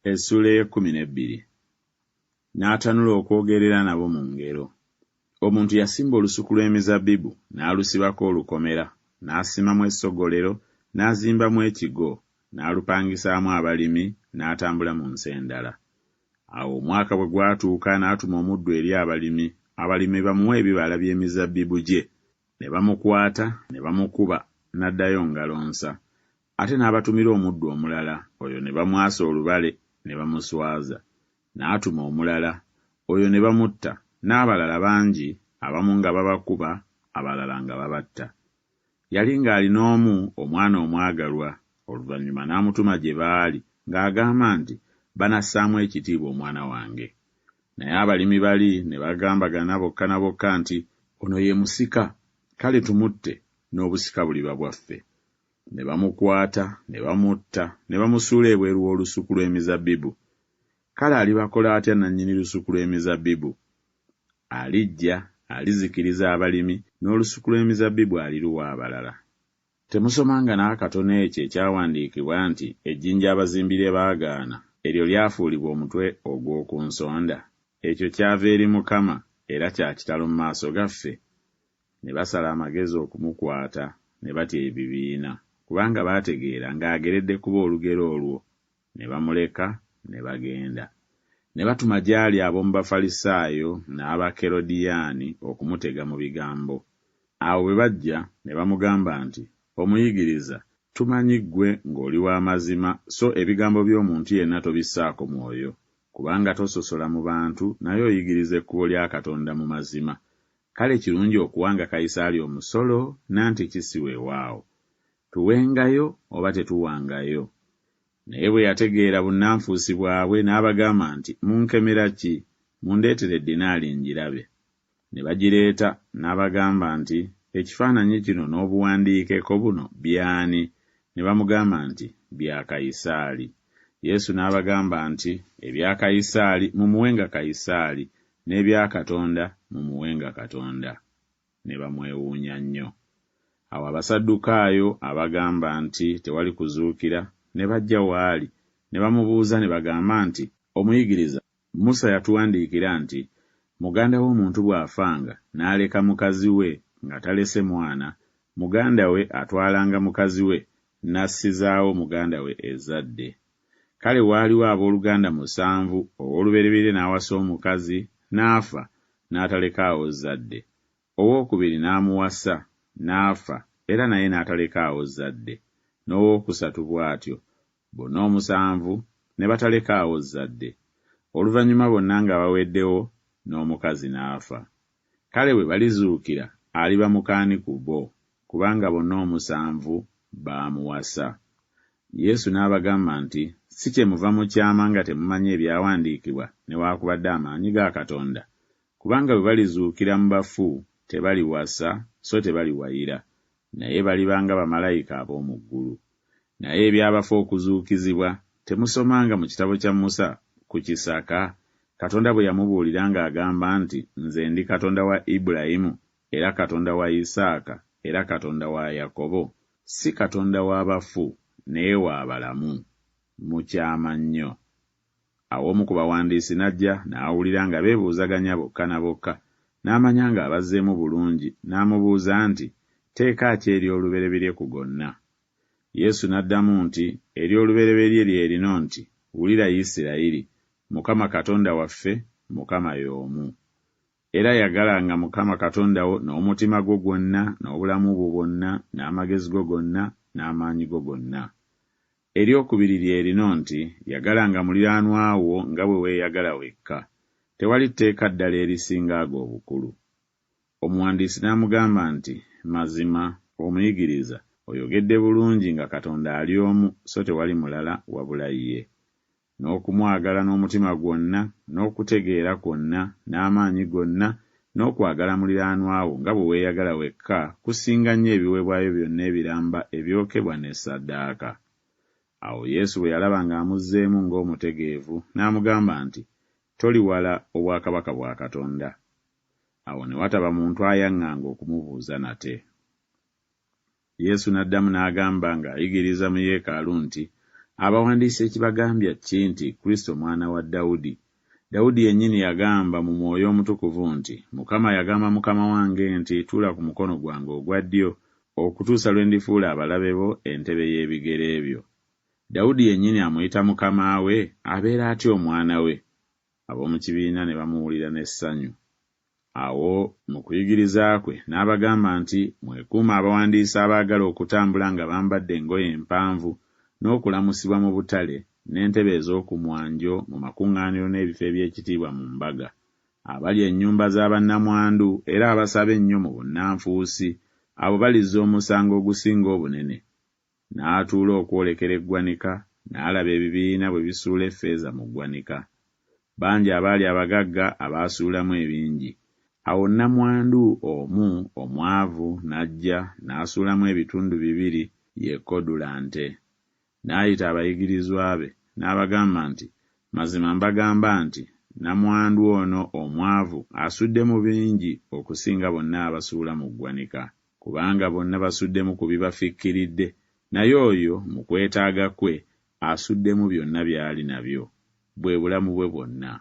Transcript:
Essuula ey'ekkumi n'ebbiri. N'atanula okwogerera nabo mu ngero. Omuntu yasimba olusuku lw'emizabbibu, n'alusibako olukomera, n'asimamu essogolero, n'azimbamu ekigo, n'alupangisaamu abalimi, n'atambula mu nsi endala. Awo omwaka bwe gwatuuka n'atuma omuddu eri abalimi, abalimi bamuwe ebibala by'emizabbibu gye. Ne bamukwata, ne bamukuba, n'addayo ngalo nsa. Ate n'abatumira omuddu omulala, oyo ne bamwasa olubale, ne bamuswaza. N'atuma omulala, oyo ne bamutta, n'abalala bangi, abamu nga babakuba, abalala nga babatta. Yali ng'alina omu, omwana omwagalwa, oluvannyuma n'amutuma gye baali, ng'agamba nti, Banassaamu ekitiibwa omwana wange. Naye abalimi bali ne bagambagana bokka na bokka nti, Ono ye musika, kale tumutte, n'obusika buliba bwaffe. Ne bamukwata, ne bamutta, ne bamusuula ebweru w'olusuku lw'emizabbibu. Kale alibakola atya nannyini lusuku lw'emizabbibu? Alijja, alizikiriza abalimi, n'olusuku lw'emizabbibu aliruwa abalala. Temusomanga n'akatono ekyo ekyawandiikibwa nti Ejjinja abazimbi lye baagaana, eryo lyafuulibwa omutwe ogw'oku nsonda? Ekyo kyava eri Mukama, era kya kitalo mu maaso gaffe? Ne basala amagezi okumukwata, ne batya ebibiina, kubanga baategeera ng'ageredde kubo olugero olwo. Ne bamuleka, ne bagenda. Ne batuma gy'ali ab'omu Bafalisaayo n'Abakerodiyaani okumutega mu bigambo. Awo bwe bajja, ne bamugamba nti Omuyigiriza, tumanyi ggwe ng'oli wa mazima, so ebigambo by'omuntu yenna tobissaako mwoyo, kubanga tososola mu bantu, naye oyigiriza ekkubo lya Katonda mu mazima. Kale kirungi okuwanga Kayisaali omusolo, nantiki si weewaawo? Tuwengayo, oba tetuwangayo? Naye bwe yategeera bunnanfuusi bwabwe, n'abagamba nti Munkemera ki? Mundeetere eddinaali ngirabe. Ne bagireeta, n'abagamba nti Ekifaananyi kino n'obuwandiikeko buno by'ani? Ne bamugamba nti Bya Kayisaali. Yesu n'abagamba nti Ebya Kayisaali mumuwenga Kayisaali, n'ebya Katonda mumuwenga Katonda. Ne bamwewuunya nnyo. Awo Abasaddukaayo, abagamba nti tewali kuzuukira, ne bajja w'ali, ne bamubuuza ne bagamba nti, Omuyigiriza, Musa yatuwandiikira nti Muganda w'omuntu bw'afanga, n'aleka mukazi we nga talese mwana, muganda we atwalanga mukazi we, n'assizaawo muganda we ezzadde. Kale waaliwo abooluganda musanvu, ow'olubereberye n'awasa omukazi, n'afa, n'atalekaawo zzadde. Owookubiri n'amuwasa, n'afa, era naye n'atalekaawo zzadde. N'owookusatu bw'atyo. Bonna omusanvu ne batalekaawo zzadde. Oluvannyuma bonna nga baweddewo, n'omukazi n'afa. Kale bwe balizuukira, aliba muka ani ku bo? Kubanga bonna omusanvu baamuwasa. Yesu n'abagamba nti, Si kyemuva mukyama nga temumanyi ebyawandiikibwa newaakubadde amaanyi ga Katonda? Kubanga bwe balizuukira mu bafu, tebaliwasa so tebaliwayira, naye baliba nga bamalayika ab'omu ggulu. Naye eby'abafu okuzuukizibwa, temusomanga mu kitabo kya Musa ku kisaka, Katonda bwe yamubuulira ng'agamba nti Nze ndi Katonda wa Ibulayimu, era Katonda wa Isaaka, era Katonda wa Yakobo? Si Katonda wa bafu, naye wa balamu. Mukyama nnyo. Awo omu ku bawandiisi n'ajja, n'awulira nga beebuuzaganya bokka na bokka, n'amanya ng'abazzeemu bulungi, n'amubuuza nti, Tteeka ki ery'olubereberye ku gonna? Yesu n'addamu nti, Ery'olubereberye lye lino nti, Wulira Isirayiri, Mukama Katonda waffe, Mukama y'omu. Era yagalanga Mukama Katonda wo n'omutima gwo gwonna, n'obulamu bwo bwonna, n'amagezi go gonna, n'amaanyi go gonna. Ery'okubiri lye lino nti, Yagalanga muliraanwa wo nga bwe weeyagala wekka. Tewali tteeka ddala erisinga ago obukulu. Omuwandiisi n'amugamba nti, Mazima, Omuyigiriza, oyogedde bulungi nga Katonda ali omu so tewali mulala wabula ye. N'okumwagala n'omutima gwonna, n'okutegeera kwonna, n'amaanyi gonna, n'okwagala muliraanwa wo nga bwe weeyagala wekka kusinga nnyo ebiweebwayo byonna ebiramba ebyokebwa ne ssaddaaka. Awo Yesu bwe yalaba ng'amuzzeemu ng'omutegeevu, n'amugamba nti, Toli wala obwakabaka bwa Katonda. Awo ne wataba muntu ayaŋŋanga okumubuuza nate. Yesu n'addamu n'agamba ng'ayigiriza mu yeekaalu nti, Abawandiisi ekibagambya ki nti Kristo Mwana wa Dawudi? Dawudi yennyini yagamba mu Mwoyo Omutukuvu nti, Mukama yagamba Mukama wange nti, Tuula ku mukono gwange ogwa ddyo, okutuusa lwe ndifuula abalabe bo entebe y'ebigere byo. Dawudi yennyini amuyita Mukama we, abeera atya omwana we? Ab'omu kibiina ne bamuwulira n'essanyu. Awo mu kuyigiriza kwe n'abagamba nti, Mwekuume abawandiisi abaagala okutambula nga bambadde engoye empanvu, n'okulamusibwa mu butale, n'entebe ez'oku mwanjo mu makuŋŋaaniro n'ebifo eby'ekitiibwa mu mbaga. Abalya ennyumba za bannamwandu era abasaba ennyo mu bunnanfuusi, abo balizza omusango ogusinga obunene. N'atuula okwolekera eggwanika, n'alaba ebibiina bwe bisuula effeeza mu ggwanika. Bangi abaali abagagga abaasuulamu ebingi. Awo nnamwandu omu omwavu n'ajja, n'asuulamu ebitundu bibiri, ye kodulante. N'ayita abayigirizwa be, n'abagamba nti, Mazima mbagamba nti Nnamwandu ono omwavu asuddemu bingi okusinga bonna abasuula mu ggwanika. Kubanga bonna basuddemu ku bibafikkiridde, naye oyo mu kwetaaga kwe asuddemu byonna by'ali nabyo, bwe bulamu bwe bwonna.